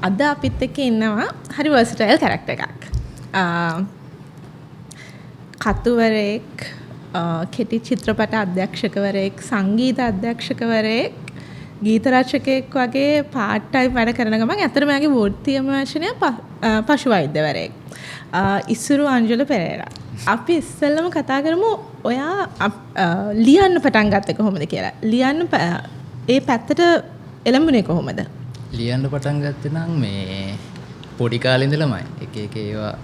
අද අපිත් එක්ක ඉන්නවා හරි වර්සටයිල් කැරක්ටර් එකක්. කතුවරයෙක්, කෙටි චිත්‍රපට අධ්‍යක්ෂකවරයෙක්, සංගීත අධ්‍යක්ෂකවරයෙක්, ගීත රචකයෙක් වගේ පාර්ට් ටයිම් වැඩ කරන ගමන් ඇත්තටම එයාගේ වෘත්තීයම වචනය පශු වෛද්‍යවරයෙක්. ඉසුරු අංජල පෙරේරා. අපි ඉස්සෙල්ලම කතා කරමු ඔයා ලියන්න පටන් ගත්තේ කොහොමද කියලා. ලියන්න ඒ පැත්තට එළඹුණේ කොහොමද? ලියන්න පටන් ගත්තේ නම් මේ පොඩි කාලේ ඉඳලමයි. එක එක ඒවා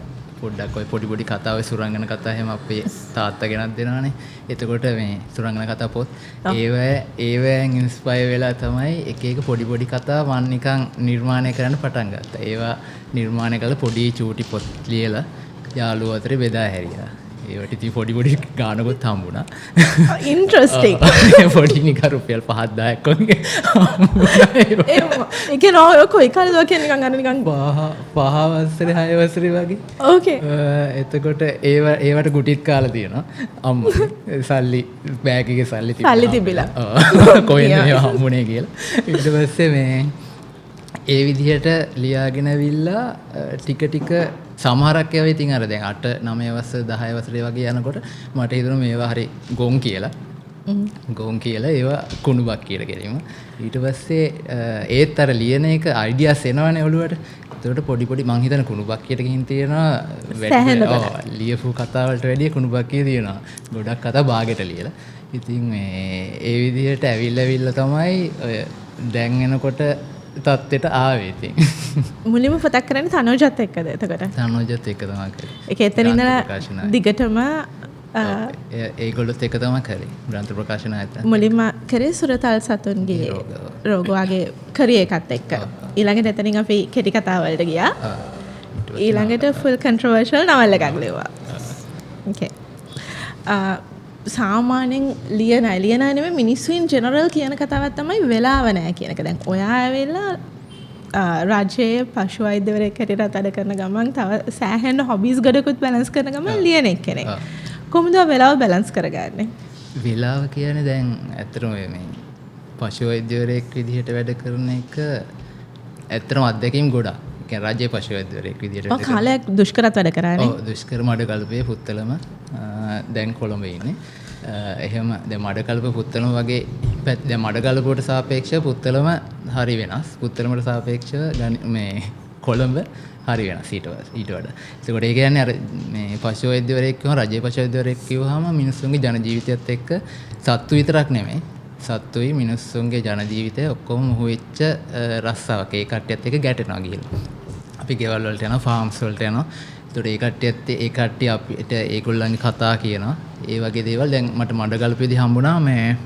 පොඩ්ඩක් ඔය පොඩි පොඩි කතා, ඔය සුරංගන කතා එහෙම අපේ තාත්තා ගෙනත් දෙනවනේ. එතකොට මේ සුරංගන කතා පොත් ඒවැයෙන් ඉන්ස්පයර් වෙලා තමයි එක එක පොඩි පොඩි කතා මං නිකන් නිර්මාණය කරන්න පටන් ගත්තා. ඒවා නිර්මාණය කරලා පොඩි චූටි පොත් ලියලා යාළුවෝ අතරේ බෙදා හැරියා. ඒවට ඉතින් පොඩි පොඩි ගානකුත් හම්බුණා. ඉන්ට්‍රස්ටිං. පොඩි නිකන් රුපියල් 5 10ක් වගේ හම්බුණා. ඒ කියන්නේ ඔය කොයි කාලේද ඔය කියන්නේ නිකන් අර නිකන් පහ වසරේ 6 වසරේ වගේ. ඕකේ. එතකොට ඒවට ගුටිත් කාලා තියෙනවා අම්මා. සල්ලි බෑග් එකේ සල්ලි තිබිලා. සල්ලි තිබිලා. ඔව්. කොහෙන්ද මේවා හම්බුනේ කියලා. ඊට පස්සේ මේ ඒ විදිහට ලියාගෙන ඇවිල්ලා ටික ටික සමහරක් ඒවා ඉතින් අර දැන් 8 9 වසර 10 වසරේ වගේ යනකොට මට හිතුණා මේවා හරි ගොන් කියලා. ගොන් කියලා ඒවා කුණුබක් කියලා කෙලින්ම. ඊට පස්සේ ඒත් අර ලියන එක අයිඩියාස් එනවනේ ඔළුවට. එතකොට පොඩි පොඩි මං හිතන කුණුබක් කියලා ගිහින් තියෙනවා වැඩි. ඔව්, ලියපු කතා වලට වැඩිය කුණුබක් කියලා තියෙනවා. ගොඩක් කතා බාගෙට ලියලා. ඉතින් මේ ඒ විදිහට ඇවිල්ලා තමයි ඔය දැන් එනකොට තත්ත්වයට ආවේ ඉතින්. මුලින්ම පොතක් කරන්නේ තනෝජත් එක්කද එතකොට? තනෝජත් එක්ක තමයි කරේ. ඒක එතන ඉඳලා දිගටම ඒගොල්ලොත් එක්ක තමයි කරේ. ග්‍රන්ථ ප්‍රකාශන ආයතන. මුලින්ම කරේ සුරතල් සතුන්ගේ රෝග වගේ කරේ එකත් එක්ක. ඊළඟට එතනින් අපි කෙටි කතා වලට ගියා. ඊළඟට ෆුල් කන්ට්‍රොවර්ෂල් නවල් එකක් ලිව්වා. ඕකේ. සාමාන්‍යයෙන් ලියන අය නෙමෙයි මිනිස්සු ඉන් ජෙනරල් කියන කතාවක් තමයි වෙලාව නෑ කියන එක. දැන් ඔයා ඇවිල්ලා රජයේ පශු වෛද්‍යවරයෙක් හැටියට වැඩ කරන ගමන් තව සෑහෙන හොබීස් ගොඩකුත් බැලන්ස් කරන ගමන් ලියන එක්කෙනෙක්. කොහොමද ඔයා වෙලාව බැලන්ස් කරගන්නේ? වෙලාව කියන්නේ දැන් ඇත්තටම මේ පශු වෛද්‍යවරයෙක් විදිහට වැඩ කරන එක ඇත්තටම අත්දැකීම් ගොඩක්. ඒ කියන්නේ රජයේ පශු වෛද්‍යවරයෙක් විදිහට වැඩ කරන. කාලයක් දුෂ්කරත් වැඩ කරානේ. ඔව්, දුෂ්කර මඩකලපේ පුත්තලම දැන් කොළඹ ඉන්නේ. එහෙම දැන් මඩකලප පුත්තලම වගේ දැන් මඩකලපුවට සාපේක්ෂව පුත්තලම හරි වෙනස්. පුත්තලමට සාපේක්ෂව මේ කොළඹ හරි වෙනස් ඊට වඩා. එතකොට ඒ කියන්නේ අර මේ පශු වෛද්‍යවරයෙක් කිව්වම රජයේ පශු වෛද්‍යවරයෙක් කිව්වහම මිනිස්සුන්ගේ ජන ජීවිතයත් එක්ක සත්තු විතරක් නෙමෙයි. සත්තුයි මිනිස්සුන්ගේ ජන ජීවිතය ඔක්කොම මොහු වෙච්ච රස්සාවක්. ඒ කට්ටියත් එක්ක ගැටෙනවා ගිහිල්ලා. අපි ගෙවල් වලට යනවා, ෆාම්ස් වලට යනවා. එතකොට ඒ කට්ටියත් ඒ කට්ටිය අපිට ඒගොල්ලන්ගේ කතා කියනවා. ඒ වගේ දේවල් දැන් මට මඩකලපුවේදී හම්බුණා මේ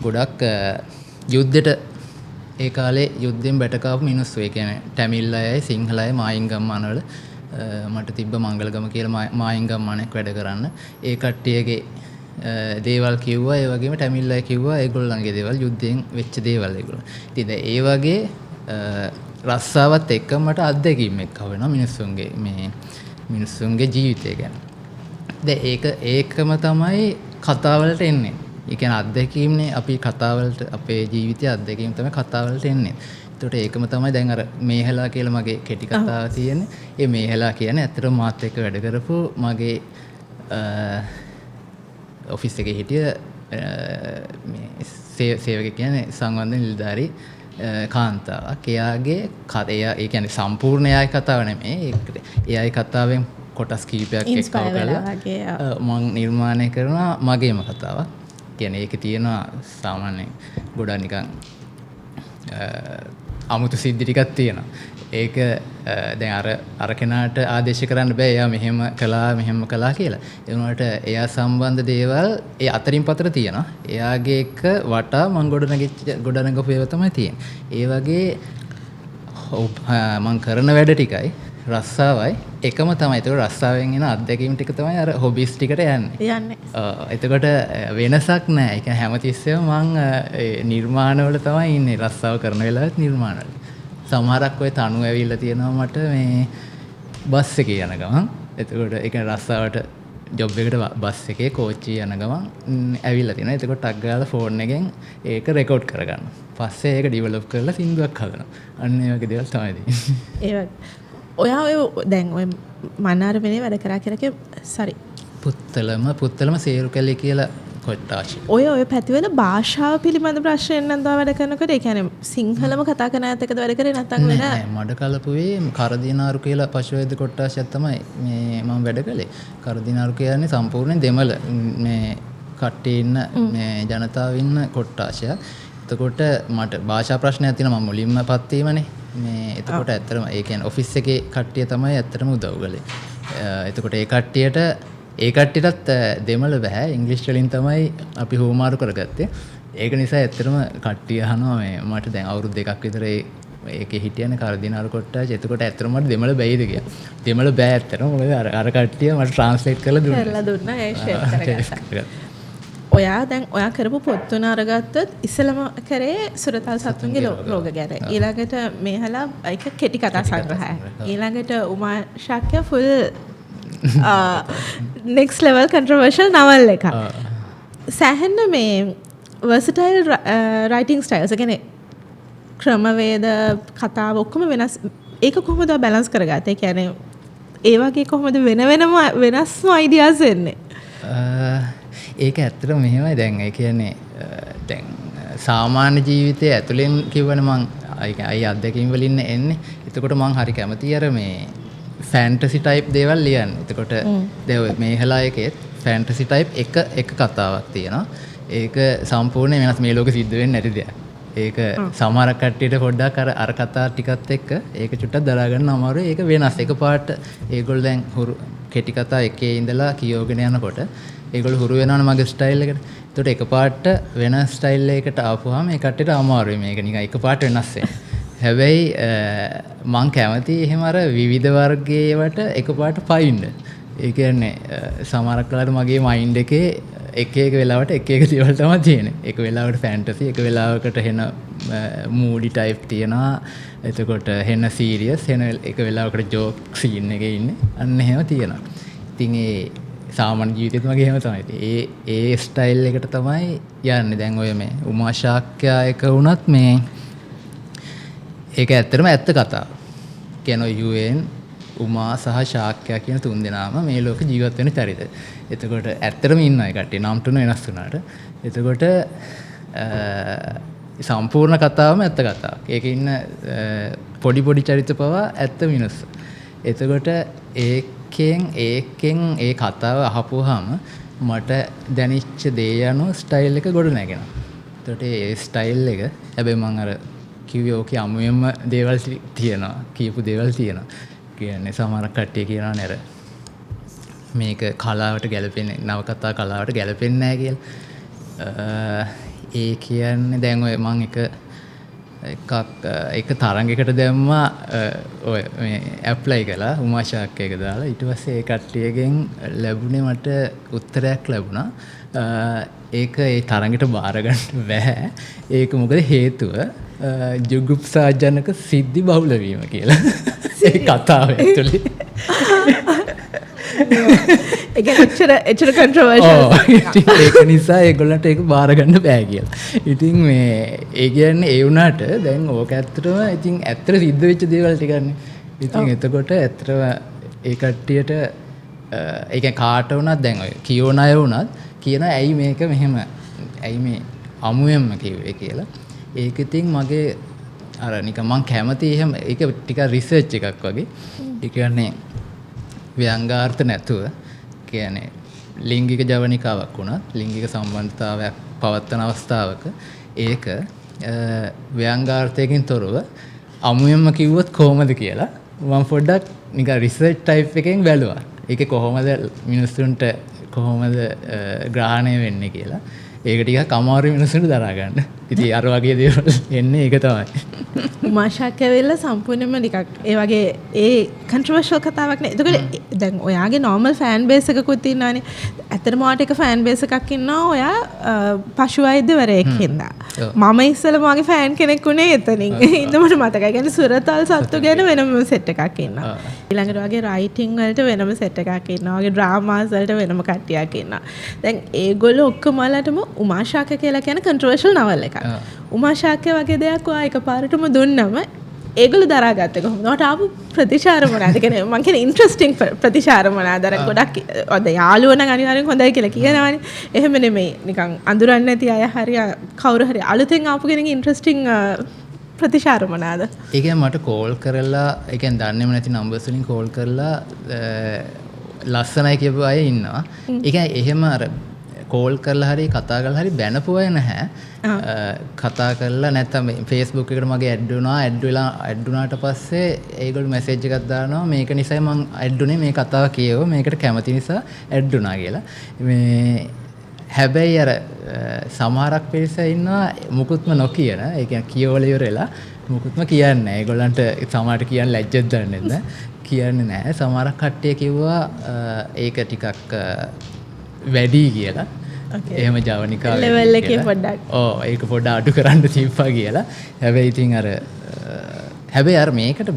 ගොඩක් යුද්ධෙට ඒ කාලේ යුද්ධෙන් බැට කාපු මිනිස්සු. ඒ කියන්නේ ටැමිල් අයයි සිංහල අය මායින් ගම්මාන වල මට තිබ්බ මංගලගම කියලා මායින් ගම්මානයක් වැඩ කරන්න. ඒ කට්ටියගේ දේවල් කිව්වා. ඒ වගේම ටැමිල් අය කිව්වා ඒගොල්ලන්ගේ දේවල් යුද්ධයෙන් වෙච්ච දේවල් ඒගොල්ලෝ. ඉතින් දැන් ඒ වගේ රස්සාවත් එක්ක මට අත්දැකීම් එක්ක වෙනවා මිනිස්සුන්ගේ මේ මිනිස්සුන්ගේ ජීවිතය ගැන. දැන් ඒකම තමයි කතාවලට එන්නේ. ඒ කියන්නේ අත්දැකීම්නේ අපි කතාවලට අපේ ජීවිතයේ අත්දැකීම් තමයි කතාවලට එන්නේ. ඒතකොට ඒකම තමයි දැන් අර මේහලා කියලා මගේ කෙටි කතාව තියෙන්නේ. ඒ මේහලා කියන්නේ ඇත්තටම මාත් එක්ක වැඩ කරපු මගේ ඔෆිස් එකේ හිටිය මේ සේවකයෙක් කියන්නේ සංවර්ධන නිලධාරී කාන්තාවක්. එයාගේ එයා ඒ කියන්නේ සම්පූර්ණ එයාගේ කතාව නෙමෙයි. එයාගේ කතාවෙන් කොටස් කීපයක් එක්කව කරලා මං නිර්මාණය කරනවා මගේම කතාවක්. කියන්නේ ඒකේ තියෙනවා සාමාන්‍යයෙන් ගොඩක් නිකන් අමුතු සිද්ධි ටිකක් තියෙනවා. ඒක දැන් අර කෙනාට ආදේශ කරන්න බෑ එයා මෙහෙම කළා මෙහෙම කළා කියලා. ඒ වුණාට එයා සම්බන්ධ දේවල් ඒ අතරින් පතර තියෙනවා. එයාගේ එක වටා මං ගොඩනගපු ඒවා තමයි තියෙන්නේ. ඒ වගේ මං කරන වැඩ ටිකයි රස්සාවයි එකම තමයි. ඒතකොට රස්සාවෙන් එන අත්දැකීම් ටික තමයි අර හොබිස් ටිකට යන්නේ. එතකොට වෙනසක් නෑ. ඒ කියන්නේ හැමතිස්සෙම මං ඒ නිර්මාණවල තමයි ඉන්නේ. රස්සාව කරන වෙලාවෙත් නිර්මාණවල. සමහරක් ඔය තනු ඇවිල්ලා තියෙනවා මට මේ බස් එකේ යන ගමන්. එතකොට ඒ කියන්නේ රස්සාවට ජොබ් එකට බස් එකේ කෝච්චිය යන ගමන් ඇවිල්ලා තියෙනවා. එතකොට ටක් ගාලා ෆෝන් එකෙන් ඒක රෙකෝඩ් කරගන්නවා. පස්සේ ඒක ඩෙවලොප් කරලා සින්දුවක් හදනවා. අන්න ඒ වගේ දේවල් තමයි තියෙන්නේ. ඒ වගේ. ඔයා ඔය දැන් ඔය මන්නාරමනේ වැඩ කරා කියලා කිය සෝරි. පුත්තලම සේරුකැලේ කියලා කොට්ටාශ. ඔය ඔය පැතිවල භාෂාව පිළිබඳ ප්‍රශ්නයෙන් නම් තව වැඩ කරනකොට ඒ කියන්නේ සිංහලම කතා කරන අයත් එක්කද වැඩ කරේ නැත්නම් වෙන නෑ මඩකලපුවේ කරදිනාරු කියලා පශුවෛද්‍ය කොට්ටාශයක් තමයි මේ මම වැඩ කළේ. කරදිනාරු කියන්නේ සම්පූර්ණයෙන් දෙමළ මේ කට්ටිය ඉන්න මේ ජනතාව ඉන්න කොට්ටාශයක්. එතකොට මට භාෂා ප්‍රශ්නයක් තියෙනවා මම මුලින්ම පත් වීමනේ. මේ එතකොට ඇත්තටම ඒ කියන්නේ ඔෆිස් එකේ කට්ටිය තමයි ඇත්තටම උදව් කළේ. එතකොට ඒ කට්ටියටත් දෙමළ බෑ ඉංග්‍රීසි වලින් තමයි අපි හුවමාරු කරගත්තේ. ඒක නිසා ඇත්තටම කට්ටිය අහනවා මේ මට දැන් අවුරුදු දෙකක් විතර ඒකේ හිටියනේ කරදිනාරු කොට්ටාච. එතකොට ඇත්තටම මට දෙමළ බැයිද කියලා. දෙමළ බෑ ඇත්තටම. මොකද අර කට්ටිය මට ට්‍රාන්ස්ලේට් කරලා දුන්නා. කරලා දුන්නා ඒ ෂේප් කරගත්තා. ඔයා දැන් ඔයා කරපු පොත් තුන අරගත්තොත් ඉස්සෙල්ලම කරේ සුරතල් සත්තුන්ගේ රෝග ගැන. ඊළඟට මේහලා ඒක කෙටි කතා සංග්‍රහයක්. ඊළඟට Uma Shakya full next level controversial novel එකක්. සෑහෙන්න මේ versatile writing styles. ඒ කියන්නේ ක්‍රමවේද කතාව ඔක්කොම වෙනස්. ඒක කොහොමද ඔයා බැලන්ස් කරගත්තේ? ඒ කියන්නේ ඒ වගේ කොහොමද වෙන වෙනම වෙනස්ම අයිඩියාස් එන්නේ? ඒක ඇත්තටම මෙහෙමයි. දැන් ඒ කියන්නේ දැන් සාමාන්‍ය ජීවිතයේ ඇතුලෙන් කිව්වනේ මං ඒ කියන්නේ අය අත්දැකීම් වලින් එන්නේ. එතකොට මං හරි කැමතියි අර මේ ෆැන්ටසි ටයිප් දේවල් ලියන්න. එතකොට දැන් ඔය මේහලා එකේත් ෆැන්ටසි ටයිප් එක කතාවක් තියෙනවා. ඒක සම්පූර්ණයෙන් වෙනස් මේ ලෝකෙ සිද්ධ වෙන්නේ නැති දෙයක්. ඒක සමහර කට්ටියට පොඩ්ඩක් අර කතා ටිකත් එක්ක ඒක චුට්ටක් දරා ගන්න අමාරුයි. ඒක වෙනස්. එකපාරට ඒගොල්ලෝ දැන් හුරු කෙටි කතා එකේ ඉඳලා කියවගෙන යනකොට ඒගොල්ලෝ හුරු වෙනවනේ මගේ ස්ටයිල් එකට. එතකොට එකපාරට වෙන ස්ටයිල් එකකට ආපුවාම ඒ කට්ටියට අමාරුයි මේක නිකන් එකපාරට වෙනස් වෙන්න. හැබැයි මං කැමති එහෙම අර විවිධ වර්ගයේ ඒවට එකපාරට පයින්න. ඒ කියන්නේ සමහරක් වෙලාවට මගේ මයින්ඩ් එකේ එක එක වෙලාවට එක එක දේවල් තමයි තියෙන්නේ. එක වෙලාවකට ෆැන්ටසි, එක වෙලාවකට හෙන මූඩි ටයිප් තියෙනවා. එතකොට හෙන සීරියස්, හෙන එක වෙලාවකට ජෝක් සීන් එකේ ඉන්නේ. අන්න එහෙම තියෙනවා. ඉතින් ඒ සාමාන්‍ය ජීවිතේත් මගේ එහෙම තමයි. ඉතින් ඒ ස්ටයිල් එකට තමයි යන්නේ. දැන් ඔය මේ උමා ශාක්‍ය එක වුණත් මේ ඒක ඇත්තටම ඇත්ත කතාව. කියන්නේ ඔය UN Uma සහ ශාක්‍ය කියන තුන් දෙනාම මේ ලෝකේ ජීවත් වෙන චරිත. එතකොට ඇත්තටම ඉන්නවා ඒ කට්ටිය. නම් තුන වෙනස් වුණාට. එතකොට සම්පූර්ණ කතාවම ඇත්ත කතාවක්. ඒකේ ඉන්න පොඩි පොඩි චරිත පවා ඇත්ත මිනිස්සු. එතකොට ඒකෙන් ඒ කතාව අහපුවාම මට දැනෙච්ච දේ අනුව ස්ටයිල් එක ගොඩ නැගෙනවා. එතකොට ඒ ස්ටයිල් එක හැබැයි මං අර කිව්වේ ඕකේ අමුවෙන්ම දේවල් තියෙනවා. කියපු දේවල් තියෙනවා. කියන්නේ සමහර කට්ටිය කියනවා නේද මේක කලාවට ගැලපෙන්නේ නවකතා කලාවට ගැලපෙන්නේ නැහැ කියලා. ඒ කියන්නේ දැන් ඔය මං එක තරඟයකට දැම්මා ඔය මේ ඇප්ලයි කළා උමා ශාක්‍ය එක දාලා. ඊට පස්සේ ඒ කට්ටියගෙන් ලැබුණේ මට උත්තරයක් ලැබුණා. ඒක ඒ තරඟෙට බාර ගන්න බෑ. ඒක මොකද හේතුව ජුගුප්සාජනක සිද්ධි බහුල වීම කියලා. ඒ කතාව ඇතුලේ. ඒ කියන්නේ එච්චර කන්ට්‍රොවර්ෂල්. ඒක නිසා ඒගොල්ලන්ට ඒක බාර ගන්න බෑ කියලා. ඉතින් මේ ඒ කියන්නේ ඒ වුණාට දැන් ඕක ඇත්තටම ඉතින් ඇත්තට සිද්ධ වෙච්ච දේවල් ටිකන්නේ. ඉතින් එතකොට ඇත්තටම ඒ කට්ටියට ඒ කියන්නේ කාට වුණත් දැන් ඔය කියවන අය වුණත් කියන ඇයි මේක මෙහෙම ඇයි මේ අමුවෙන්ම කිව්වේ කියලා. ඒක ඉතින් මගේ අර නිකන් මං කැමති එහෙම ඒක ටිකක් රිසර්ච් එකක් වගේ. ඒ කියන්නේ ව්‍යංගාර්ථ නැතුව කියන්නේ ලිංගික ජවනිකාවක් වුණත් ලිංගික සම්බන්ධතාවයක් පවත්වන අවස්ථාවක ඒක ව්‍යංගාර්ථයකින් තොරව අමුවෙන්ම කිව්වොත් කොහොමද කියලා මම පොඩ්ඩක් නිකන් රිසර්ච් ටයිප් එකෙන් බැලුවා. ඒකේ කොහොමද මිනිස්සුන්ට කොහොමද ග්‍රහණය වෙන්නේ කියලා. ඒක ටිකක් අමාරු මිනිස්සුන්ට දරා ගන්න. ඉතින් අර වගේ දේවල් එන්නේ ඒක තමයි. උමා ශාක්‍ය ඇවිල්ලා සම්පූර්ණයෙන්ම නිකක් ඒ වගේ ඒ කන්ට්‍රොවර්ෂල් කතාවක් නේ. එතකොට දැන් ඔයාගේ නෝමල් ෆෑන් බේස් එකකුත් ඉන්නවනේ. ඇත්තටම ඔයාට එක ෆෑන් බේස් එකක් ඉන්නවා ඔයා පශු වෛද්‍යවරයෙක් හින්දා. මම ඉස්සෙල්ලම ඔයාගේ ෆෑන් කෙනෙක් වුණේ එතනින්. ඉතින් මට මතකයි. කියන්නේ සුරතල් සත්තු ගැන වෙනම සෙට් එකක් ඉන්නවා. ඊළඟට ඔයාගේ රයිටින් වලට වෙනම සෙට් එකක් ඉන්නවා. ඔයාගේ ඩ්‍රාමාස් වලට වෙනම කට්ටියක් ඉන්නවා. දැන් ඒගොල්ලෝ ඔක්කොමලටම උමා ශාක්‍ය කියලා කියන කන්ට්‍රොවර්ෂල් නවල් එකක්. උමා ශාක්‍ය වගේ දෙයක් ඔයා එකපාරටම දුන්නම ඒගොල්ලෝ දරාගත්තේ කොහොමද? ඔයාට ආපු ප්‍රතිචාර මොනවාද? කියන්නේ මං කියන්නේ ඉන්ට්‍රෙස්ටිං ප්‍රතිචාර මොනවාද? අර ගොඩක් ඔය යාළුවෝ නම් අනිවාර්යෙන් හොඳයි කියලා කියනවනේ. එහෙම නෙමෙයි. නිකන් අඳුරන්නේ නැති අය හරි කවුරු හරි අලුතෙන් ආපු කෙනෙක්ගේ ඉන්ට්‍රෙස්ටිං ප්‍රතිචාර මොනවාද? ඒ කියන්නේ මට කෝල් කරලා, ඒ කියන්නේ දන්නේම නැති නම්බර්ස් වලින් කෝල් කරලා ලස්සනයි කියපු අය ඉන්නවා. ඒ කියන්නේ එහෙම අර කෝල් කරලා හරි කතා කරලා හරි බැනපු අය නැහැ. කතා කරලා නැත්තම් Facebook එකට මගේ ඇඩ් වුණා. ඇඩ් වෙලා ඇඩ් වුණාට පස්සේ ඒගොල්ලෝ මැසේජ් එකක් දානවා මේක නිසායි මං ඇඩ් වුණේ, මේ කතාව කියව මේකට කැමති නිසා ඇඩ් වුණා කියලා. මේ හැබැයි අර සමහරක් පිරිස ඉන්නවා මුකුත්ම නොකියන, ඒ කියන්නේ කියවල ඉවර වෙලා මුකුත්ම කියන්නේ නැහැ. ඒගොල්ලන්ට සමහරට කියන්න ලැජ්ජක් දන්නේ නැහැ. කියන්නේ නැහැ. සමහරක් කට්ටිය කිව්වා ඒක ටිකක් වැඩි කියලා. එහෙම ජවනිකා ලෙවල් එකේ පොඩ්ඩක්. ඔව් ඒක පොඩ්ඩක් අඩු කරන්න තිබ්බා කියලා. හැබැයි ඉතින් අර හැබැයි අර මේකට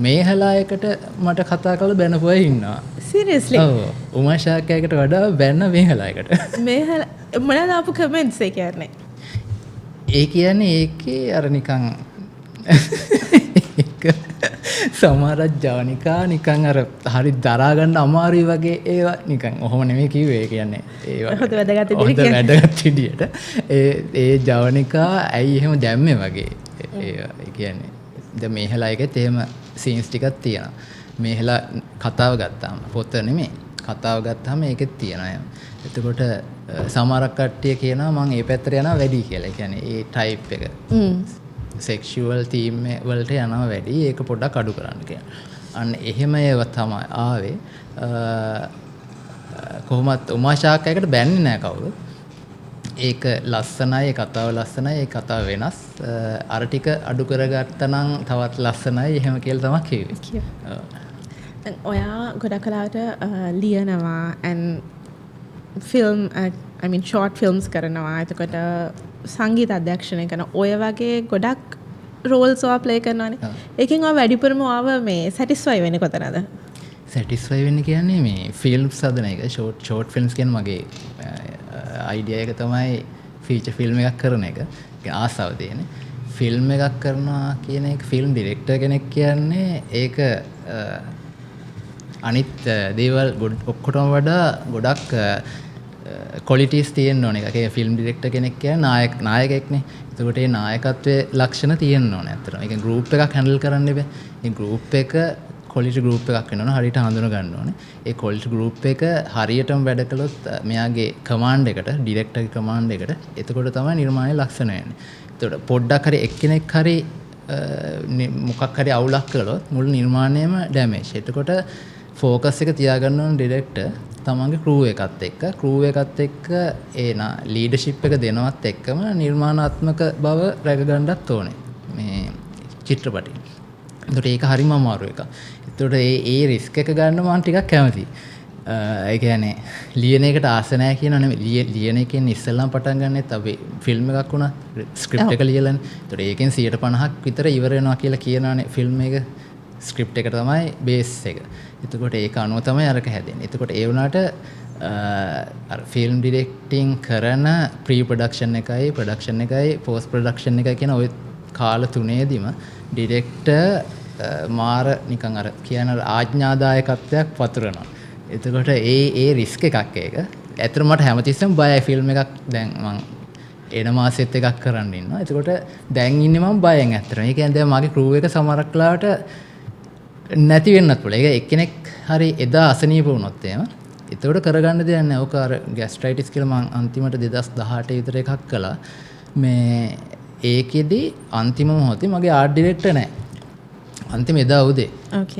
මේහලා එකට මට කතා කරලා බැනපු අය ඉන්නවා. සීරියස්ලි? ඔව්. උමා ශාක්‍යයකට වඩා බැන්න මේහලා එකට. මේහලා මොනවාද ආපු කමෙන්ට්ස් ඒ කියන්නේ? ඒ කියන්නේ ඒකේ අර නිකන් ඒක සමහර ජවනිකා නිකන් අර හරි දරා ගන්න අමාරුයි වගේ ඒවා නිකන් ඔහොම නෙමෙයි කිව්වේ. ඒ කියන්නේ ඒ වගේ හොඳ වැදගත් විදියට හොඳ කියන්නේ. වැදගත් විදියට ඒ ඒ ජවනිකා ඇයි එහෙම දැම්මේ වගේ. ඒවා ඒ කියන්නේ දැන් මේහලා එකෙත් එහෙම සීන්ස් ටිකක් තියෙනවා. මේහලා කතාව ගත්තාම පොත නෙමෙයි කතාව ගත්තාම ඒකෙත් තියෙනවා එහෙම. එතකොට සමහරක් කට්ටිය කියනවා මං ඒ පැත්තට යනවා වැඩි කියලා. ඒ කියන්නේ ඒ ටයිප් එක. සෙක්ෂුවල් තීම් වලට යනවා වැඩි. ඒක පොඩ්ඩක් අඩු කරන්න කියලා. අන්න එහෙම ඒවා තමයි ආවේ. කොහොමත් උමා ශාක්‍යයකට බැන්නේ නෑ කවුරුත්. ඒක ලස්සනයි, ඒ කතාව ලස්සනයි, ඒ කතාව වෙනස්. අර ටික අඩු කරගත්තා නම් තවත් ලස්සනයි එහෙම කියලා තමයි කිව්වේ. දැන් ඔයා ගොඩක් වෙලාවට ලියනවා and film, I mean short films කරනවා. එතකොට සංගීත අධ්‍යක්ෂණය කරන ඔය වගේ ගොඩක් රෝල්ස් ඔයා ප්ලේ කරනවානේ. ඒකෙන් ඔයා වැඩිපුරම ඔයාව මේ සැටිස්ෆයි වෙන්නේ කොතනද? සැටිස්ෆයි වෙන්නේ කියන්නේ මේ ෆිල්ම්ස් හදන එක, ෂෝට් ෆිල්ම්ස් කියන්නේ මගේ අයිඩියා එක තමයි ෆීචර් ෆිල්ම් එකක් කරන එක. ඒ ආසාව තියෙන්නේ. ෆිල්ම් එකක් කරනවා කියන එක ෆිල්ම් ඩිරෙක්ටර් කෙනෙක් කියන්නේ ඒක අනිත් දේවල් ඔක්කොටම වඩා ගොඩක් ක්වොලිටිස් තියෙන්න ඕන එකක්. ඒ ෆිල්ම් ඩිරෙක්ටර් කෙනෙක් කියන්නේ නායකයෙක්නේ. එතකොට ඒ නායකත්වයේ ලක්ෂණ තියෙන්න ඕන ඇත්තටම. ඒ කියන්නේ ගෲප් එකක් හැන්ඩල් කරන්න එපා. ඒ ගෲප් එක ක්වොලිටි ගෲප් එකක් වෙන්න ඕන. හරියට හඳුන ගන්න ඕනේ. ඒ ක්වොලිටි ගෲප් එක හරියටම වැඩ කළොත් මෙයාගේ කමාන්ඩ් එකට, ඩිරෙක්ටර්ගේ කමාන්ඩ් එකට, එතකොට තමයි නිර්මාණයේ ලක්ෂණ වෙන්නේ. එතකොට පොඩ්ඩක් හරි එක්කෙනෙක් හරි මොකක් හරි අවුලක් කළොත් මුළු නිර්මාණයම ඩැමේජ්. එතකොට ෆෝකස් එක තියාගන්න ඕන ඩිරෙක්ටර් තමන්ගේ ක්‍රූ එකත් එක්ක, ක්‍රූ එකත් එක්ක ඒ ලීඩර්ෂිප් එක දෙනවත් එක්කම නිර්මාණාත්මක බව රැක ගන්නත් ඕනේ මේ චිත්‍රපටි. එතකොට ඒක හරිම අමාරු එකක්. එතකොට ඒ රිස්ක් එක ගන්න මම ටිකක් කැමතියි. ඒ කියන්නේ ලියන එකට ආස නැහැ කියනවා නෙමෙයි. ලියන එකෙන් ඉස්සෙල්ලාම පටන් ගන්නෙත් අපි ෆිල්ම් එකක් වුණා ස්ක්‍රිප්ට් එක ලියලානේ. එතකොට ඒකෙන් 50% විතර ඉවර වෙනවා කියලා කියනවානේ ෆිල්ම් එක. ස්ක්‍රිප්ට් එක තමයි බේස් එක. එතකොට ඒක අනුව තමයි අරක හැදෙන්නේ. එතකොට ඒ වුණාට අර ෆිල්ම් ඩිරෙක්ටිං කරන ප්‍රී ප්‍රොඩක්ෂන් එකයි ප්‍රොඩක්ෂන් එකයි පෝස්ට් ප්‍රොඩක්ෂන් එකයි කියන ඔය කාල තුනේදීම ඩිරෙක්ටර් මාර නිකන් අර කියන අර ආඥාදායකත්වයක් පතුරනවා. එතකොට ඒ රිස්ක් එකක් ඒක. ඇත්තටම මට හැමතිස්සෙම බයයි ෆිල්ම් එකක් දැන් මං එන මාසෙත් එකක් කරන්න ඉන්නවා. එතකොට දැන් ඉන්නේ මං බයෙන් ඇත්තටම. ඒ කියන්නේ දැන් මගේ ක්‍රූ එක සමහරක් වෙලාවට නැති වෙන්නත් පුළුවන්. ඒක එක්කෙනෙක් හරි එදා අසනීප වුණොත් එහෙම එතකොට කරගන්න දෙයක් නෑ. ඔක අර ගැස්ට්‍රයිටිස් කියලා මං අන්තිමට 2018 විතර එකක් කළා. මේ ඒකෙදි අන්තිම මොහොතේ මගේ ආර්ට් ඩිරෙක්ටර් නෑ. අන්තිම එදා උදේ.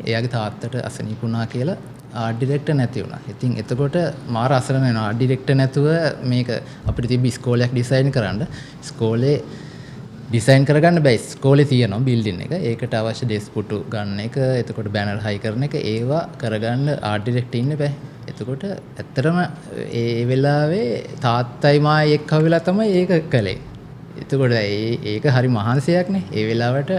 එයාගේ තාත්තට අසනීප වුණා කියලා ආර්ට් ඩිරෙක්ටර් නැති වුණා. ඉතින් එතකොට මාර අසරණ වෙනවා. ආර්ට් ඩිරෙක්ටර් නැතුව මේක අපිට තිබ්බ ඉස්කෝලයක් ඩිසයින් කරන්න. ඉස්කෝලේ ඩිසයින් කරගන්න බෑ. ඉස්කෝලේ තියෙනවා බිල්ඩින් එක. ඒකට අවශ්‍ය ඩෙස්ක් පුටු ගන්න එක, එතකොට බැනර් හයි කරන එක, ඒවා කරගන්න ආර්ට් ඩිරෙක්ටර් ඉන්න බෑ. එතකොට ඇත්තටම ඒ වෙලාවේ තාත්තයි මායි එක්ක වෙලා තමයි ඒක කළේ. එතකොට ඒක හරි මහන්සියක්නේ. ඒ වෙලාවට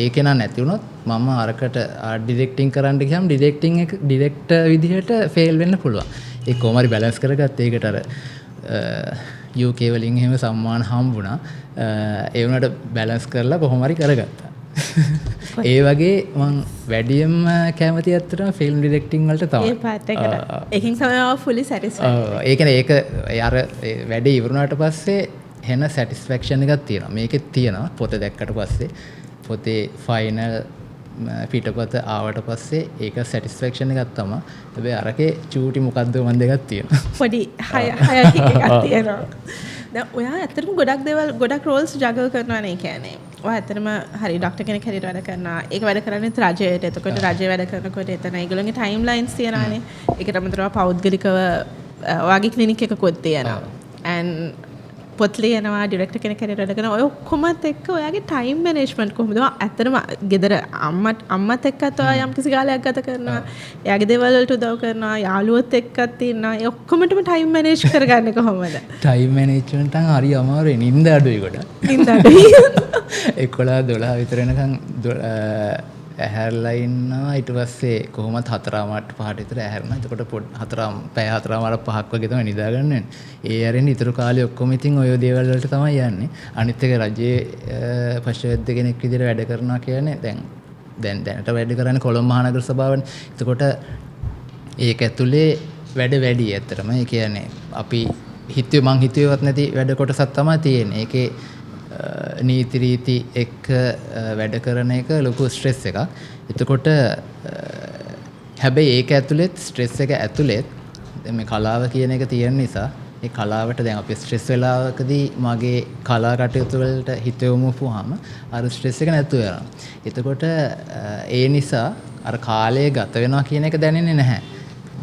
ඒක නම් නැති වුණොත් මම අරකට ආර්ට් ඩිරෙක්ටිං කරන්න ගියාම ඩිරෙක්ටිං එක ඩිරෙක්ටර් විදිහට ෆේල් වෙන්න පුළුවන්. ඒක කොහොම හරි බැලන්ස් කරගත්ත. ඒකට අර UK වලින් එහෙම සම්මාන හම්බුණා. ඒ වුණාට බැලන්ස් කරලා කොහොම හරි කරගත්තා. ඒ වගේ මං වැඩියෙන්ම කැමති ඇත්තටම ෆිල්ම් ඩිරෙක්ටිං වලට තමයි. ඒ පාර්ට් එකට. ඒකෙන් තමයි ඔයා ෆුලි සැටිස්ෆයිඩ්. ඔව්. ඒ කියන්නේ ඒක අර වැඩේ ඉවරුණාට පස්සේ හෙන සැටිස්ෆැක්ෂන් එකක් තියෙනවා. මේකෙත් තියෙනවා පොත දැක්කට පස්සේ පොතේ ෆයිනල් පිටපත ආවට පස්සේ ඒක සැටිස්ෆැක්ෂන් එකක් තමයි. හැබැයි අරකේ චූටි මොකද්ද මන් දෙකක් තියෙනවා. පොඩි හය හය එකක් තියෙනවා. දැන් ඔයා ඇත්තටම ගොඩක් දේවල් ගොඩක් රෝල්ස් ජගල් කරනවා නේ. කියන්නේ ඔයා ඇත්තටම හරි ඩොක්ටර් කෙනෙක් හැටියට වැඩ කරනවා. ඒක වැඩ කරන්නේ රජයට. එතකොට රජය වැඩ කරනකොට එතන ඒගොල්ලන්ගේ ටයිම් ලයින්ස් තියෙනවානේ. ඒකට අමතරව පෞද්ගලිකව ඔයාගේ ක්ලිනික් එකකුත් තියෙනවා. And පොත් ලියනවා, ඩිරෙක්ටර් කෙනෙක් හැටියට වැඩ කරනවා. ඔය ඔක්කොමත් එක්ක ඔයාගේ ටයිම් මැනේජ්මන්ට් කොහොමද? ඔයා ඇත්තටම ගෙදර අම්මත් එක්කත් ඔයා යම්කිසි කාලයක් ගත කරනවා. එයාගේ දේවල් වලට උදව් කරනවා. යාළුවොත් එක්කත් ඉන්නවා. ඒ ඔක්කොමටම ටයිම් මැනේජ් කරගන්නේ කොහොමද? ටයිම් මැනේජ්මන්ට් නම් හරි අමාරුයි. නින්ද අඩුයි ගොඩක්. නින්ද අඩුයි. 11 12 විතර වෙනකන් ඇහැරලා ඉන්නවා. ඊට පස්සේ කොහොමත් 4:30 5ට විතර ඇහැරුණා. එතකොට පැය 4:30 5ක් වගේ තමයි නිදා ගන්න වෙන්නේ. ඒ ඇරෙන්න ඉතුරු කාලේ ඔක්කොම ඉතින් ඔය දේවල් වලට තමයි යන්නේ. අනිත් එක රජයේ පශුවෛද්‍ය කෙනෙක් විදිහට වැඩ කරනවා කියන්නේ දැන් දැන් දැනට වැඩ කරන්නේ කොළඹ මහනගර සභාවනේ. එතකොට ඒක ඇතුලේ වැඩ වැඩි ඇත්තටම. ඒ කියන්නේ අපි හිතුවේ මං හිතුවේවත් නැති වැඩ කොටසක් තමයි තියෙන්නේ. ඒකේ නීති රීති එක්ක වැඩ කරන එක ලොකු ස්ට්‍රෙස් එකක්. එතකොට හැබැයි ඒක ඇතුලෙත් ස්ට්‍රෙස් එක ඇතුලෙත් දැන් මේ කලාව කියන එක තියෙන නිසා ඒ කලාවට දැන් අපි ස්ට්‍රෙස් වෙලාවකදී මගේ කලා කටයුතු වලට හිත යොමු වුවාම අර ස්ට්‍රෙස් එක නැතුව යනවා. එතකොට ඒ නිසා අර කාලය ගත වෙනවා කියන එක දැනෙන්නේ නැහැ.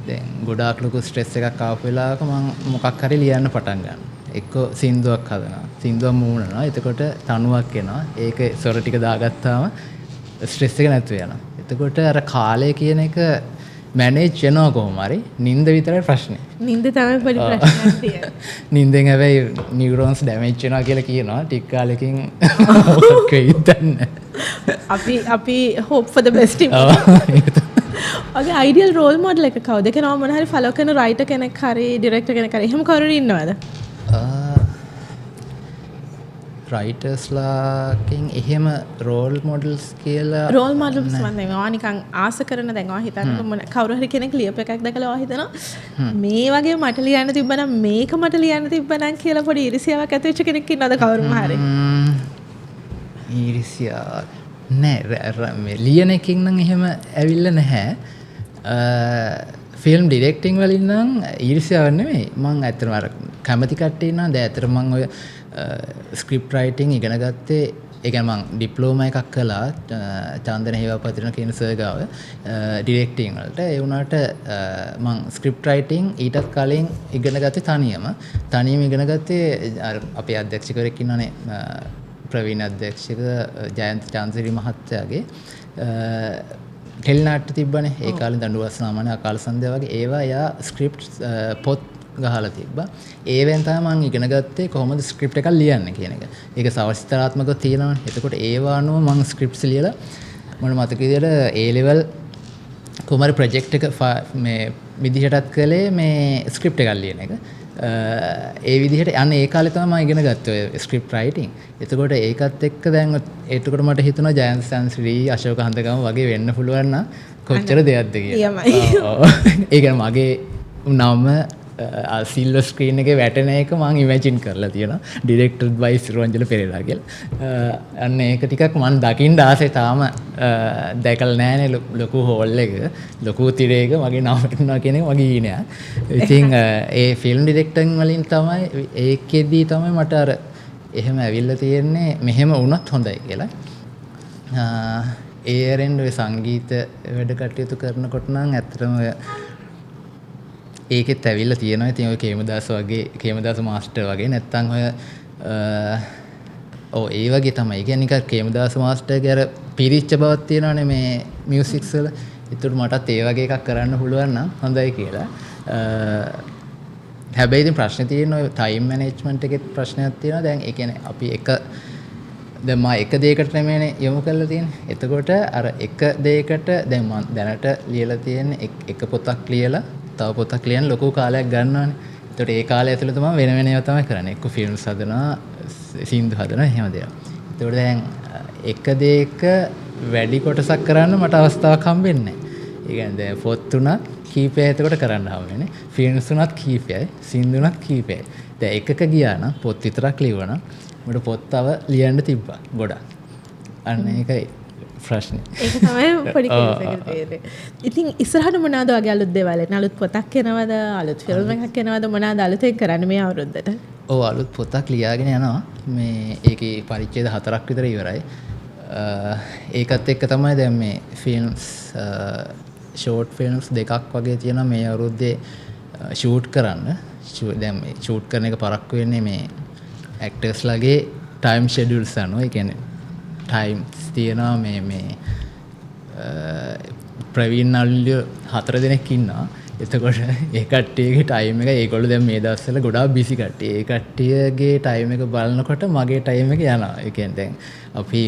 දැන් ගොඩාක් ලොකු ස්ට්‍රෙස් එකක් ආපු වෙලාවක මං මොකක් හරි ලියන්න පටන් ගන්නවා. එක්ක සින්දුවක් හදනවා. සින්දුවක් මූණනවා. එතකොට තනුවක් එනවා. ඒක ස්වර ටික දාගත්තාම ස්ට්‍රෙස් එක නැතුව යනවා. එතකොට අර කාලය කියන එක මැනේජ් වෙනවා කොහොම හරි. නින්ද විතරයි ප්‍රශ්නේ. නින්ද තමයි පොඩි ප්‍රශ්නයක් තියෙන්නේ. නින්දෙන් හැබැයි නියුරෝන්ස් ඩැමේජ් වෙනවා කියලා කියනවා. ටික කාලෙකින් මොකක් වෙයිද දන්නේ අපි අපි hope for the best. ඔයාගේ අයිඩියල් රෝල් මොඩල් එක කවුද? ඒ කියන්නේ මොන හරි ෆලෝ කරන රයිටර් කෙනෙක් හරි ඩිරෙක්ටර් කෙනෙක් හරි එහෙම කවුරු හරි ඉන්නවද? රයිටර්ස්ලාකින් එහෙම රෝල් මොඩල්ස් කියලා රෝල් මොඩල්ස් මන් නෙමෙයි. ඔයා නිකන් ආස කරන දැන් ඔයා හිතන්නකො මොන කවුරු හරි කෙනෙක් ලියපු එකක් දැකලා ඔයා හිතනවා මේ වගේ මට ලියන්න තිබ්බනම් මේක මට ලියන්න තිබ්බනම් කියලා පොඩි ඊර්ෂ්‍යාවක් ඇති වෙච්ච කෙනෙක් ඉන්නවද කවුරුම හරි? ඊර්ෂ්‍යාවක් නෑ. මේ ලියන එකකින් නම් එහෙම ඇවිල්ලා නැහැ. ෆිල්ම් ඩිරෙක්ටිං වලින් නම් ඊර්ෂ්‍යාවක් නෙමෙයි. මං ඇත්තටම අර කැමති කට්ටිය ඉන්නවා. දැන් ඇත්තටම මං ඔය ස්ක්‍රිප්ට් රයිටිං ඉගෙන ගත්තේ, ඒ කියන්නේ මං ඩිප්ලෝමා එකක් කළා චන්දන හේවාපතිරණ කියන සර් ගාව ඩිරෙක්ටිං වලට. ඒ වුණාට මං ස්ක්‍රිප්ට් රයිටිං ඊටත් කලින් ඉගෙන ගත්තේ තනියම. තනියම ඉගෙන ගත්තේ අර අපේ අධ්‍යක්ෂකවරයෙක් ඉන්නවනේ, ප්‍රවීණ අධ්‍යක්ෂක ජයන්ත චන්ද්‍රසිරි මහත්තයාගේ ටෙලිනාට්‍ය තිබ්බනේ. ඒ කාලේ දඬුවස් සාමාන්‍ය අකාල සන්ධ්‍යා වගේ ඒවා එයා ස්ක්‍රිප්ට් පොත් ගහලා තිබ්බා. ඒවෙන් තමයි මං ඉගෙන ගත්තේ කොහොමද ස්ක්‍රිප්ට් එකක් ලියන්නේ කියන එක. ඒක සවස්තරාත්මකව තියෙනවනේ. එතකොට ඒවා අනුව මං ස්ක්‍රිප්ට්ස් ලියලා මට මතක විදියට ඒ ලෙවල් කොහොම හරි ප්‍රොජෙක්ට් එක මේ විදිහටත් කළේ මේ ස්ක්‍රිප්ට් එකක් ලියන එක. ඒ විදිහට අන්න ඒ කාලේ තමයි මම ඉගෙන ගත්තේ ඔය ස්ක්‍රිප්ට් රයිටිං. එතකොට ඒකත් එක්ක දැන් එතකොට මට හිතුණා ජයන්ත චන්ද්‍රසිරි, අශෝක හන්දගම වගේ වෙන්න පුළුවන් නම් කොච්චර දෙයක්ද කියලා. ඒ කියන්නේ මගේ නම සිල්වර් ස්ක්‍රීන් එකේ වැටෙන එක මං ඉමේජින් කරලා තියෙනවා. ඩිරෙක්ටඩ් බයි සිරුවංජල පෙරේරා කියලා. අන්න ඒක ටිකක් මං දකින්න ආසයි. තාම දැකලා නෑනේ ලොකු හෝල් එක, ලොකු තිරයක මගේ නම වැටෙනවා කියන එක මගේ හීනයක්. ඉතින් ඒ ෆිල්ම් ඩිරෙක්ටිං වලින් තමයි ඒකෙදී තමයි මට අර එහෙම ඇවිල්ලා තියෙන්නේ මෙහෙම වුණත් හොඳයි කියලා. ඒ ඇරෙන්න ඔය සංගීත වැඩ කටයුතු කරනකොට නම් ඇත්තටම ඔය ඒකෙත් ඇවිල්ලා තියෙනවා. ඉතින් ඔය කේමදාස වගේ, කේමදාස මාස්ටර් වගේ නැත්තම් ඔය ඔව් ඒ වගේ තමයි. ඒ කියන්නේ නිකන් කේමදාස මාස්ටර්ගේ අර පිරිච්ච බවක් තියෙනවනේ මේ මියුසික්ස් වල. ඒතකොට මටත් ඒ වගේ එකක් කරන්න පුළුවන් නම් හොඳයි කියලා. හැබැයි ඉතින් ප්‍රශ්නේ තියෙන්නේ ඔය ටයිම් මැනේජ්මන්ට් එකෙත් ප්‍රශ්නයක් තියෙනවා. දැන් ඒ කියන්නේ අපි එක දැන් මා එක දෙයකට නෙමෙයිනේ යොමු කරලා තියෙන්නේ. එතකොට අර එක දෙයකට දැන් මං දැනට ලියලා තියෙන්නේ එක පොතක් ලියලා තව පොතක් ලියන්න ලොකු කාලයක් ගන්නවානේ. එතකොට ඒ කාලය ඇතුළත මම වෙන වෙන ඒවා තමයි කරන්නේ. එක්ක ෆිල්ම්ස් හදනවා, සින්දු හදනවා, එහෙම දේවල්. එතකොට දැන් එක දෙයක වැඩි කොටසක් කරන්න මට අවස්ථාවක් හම්බෙන්නේ නැහැ. ඒ කියන්නේ දැන් පොත් තුනක් කීපයයි එතකොට කරන්න හම්බ වෙන්නේ. ෆිල්ම්ස් තුනත් කීපයයි, සින්දු තුනත් කීපයයි. දැන් එකක ගියා නම් පොත් විතරක් ලිව්වා නම් මට පොත් තව ලියන්න තිබ්බා ගොඩක්. අන්න ඒකයි ප්‍රශ්නේ. ඒක තමයි පොඩි කෙනෙකුට තියෙන්නේ. ඉතින් ඉස්සරහට මොනවාද වගේ අලුත් දේවල් එන්නේ? අලුත් පොතක් එනවද? අලුත් ෆිල්ම් එකක් එනවද? මොනවාද අලුතෙන් කරන්නේ මේ අවුරුද්දට? ඔව් අලුත් පොතක් ලියාගෙන යනවා. මේ ඒකේ පරිච්ඡේද 4ක් විතර ඉවරයි. ඒකත් එක්ක තමයි දැන් මේ ෆිල්ම්ස් ෂෝට් ෆිල්ම්ස් දෙකක් වගේ තියෙනවා මේ අවුරුද්දේ ෂූට් කරන්න. දැන් මේ ෂූට් කරන එක පරක්කු වෙන්නේ මේ ඇක්ටර්ස්ලාගේ ටයිම් ෂෙඩියුල්ස් අනුව. ඒ කියන්නේ ටයිම්ස් තියෙනවා මේ මේ ප්‍රවීණ අල්ලියෝ 4 දෙනෙක් ඉන්නවා. එතකොට ඒ කට්ටියගේ ටයිම් එක ඒගොල්ලෝ දැන් මේ දවස්වල ගොඩාක් බිසි කට්ටිය. ඒ කට්ටියගේ ටයිම් එක බලනකොට මගේ ටයිම් එක යනවා. ඒ කියන්නේ දැන් අපි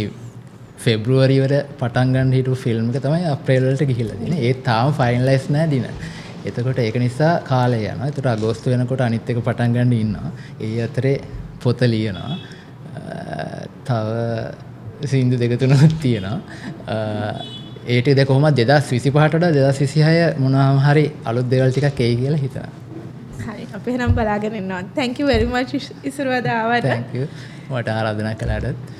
ෆෙබ්‍රුවරි වල පටන් ගන්න හිටපු ෆිල්ම් එක තමයි අප්‍රේල් වලට ගිහිල්ලා තියෙන්නේ. ඒත් තාම ෆයිනලයිස් නෑ දින. එතකොට ඒක නිසා කාලය යනවා. එතකොට අගෝස්තු වෙනකොට අනිත් එක පටන් ගන්න ඉන්නවා. ඒ අතරේ පොත ලියනවා. තව සින්දු දෙක තුනක් තියෙනවා. ඒ ටික දැන් කොහොමද 2025ට වඩා 2026 මොනවාම හරි අලුත් දේවල් ටිකක් එයි කියලා හිතනවා. හරි. අපි එහෙනම් බලාගෙන ඉන්නවා. Thank you very much ඉසුරුවද ආවට. Thank you. මට ආරාධනා කළාටත්.